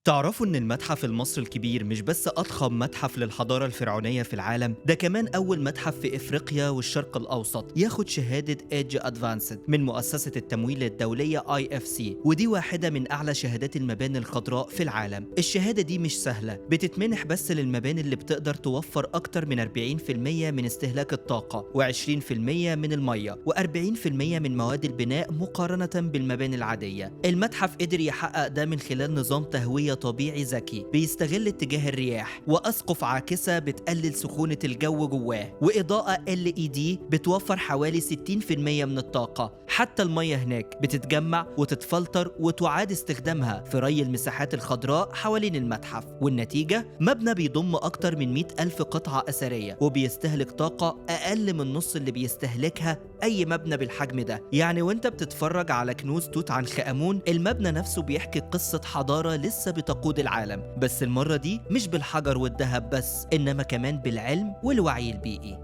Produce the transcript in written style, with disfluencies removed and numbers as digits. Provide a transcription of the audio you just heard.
تعرفوا إن المتحف المصري الكبير مش بس أضخم متحف للحضارة الفرعونية في العالم، ده كمان أول متحف في إفريقيا والشرق الأوسط ياخد شهادة EDGE Advanced من مؤسسة التمويل الدولية IFC، ودي واحدة من أعلى شهادات المباني الخضراء في العالم. الشهادة دي مش سهلة، بتتمنح بس للمباني اللي بتقدر توفر أكتر من 40% من استهلاك الطاقة و20% من المية و40% من مواد البناء مقارنة بالمباني العادية. المتحف قدر يحقق ده من خلال نظام تهوية طبيعي ذكي بيستغل اتجاه الرياح، وأسقف عاكسة بتقلل سخونة الجو جواه، وإضاءة LED بتوفر حوالي 60% من الطاقة. حتى المية هناك بتتجمع وتتفلتر وتعاد استخدامها في ري المساحات الخضراء حوالين المتحف. والنتيجة مبنى بيضم أكتر من 100 ألف قطعة أثرية وبيستهلك طاقة أقل من نص اللي بيستهلكها أي مبنى بالحجم ده. يعني وانت بتتفرج على كنوز توت عنخ آمون، المبنى نفسه بيحكي قصة حضارة لسه بتقود العالم، بس المرة دي مش بالحجر والذهب بس، إنما كمان بالعلم والوعي البيئي.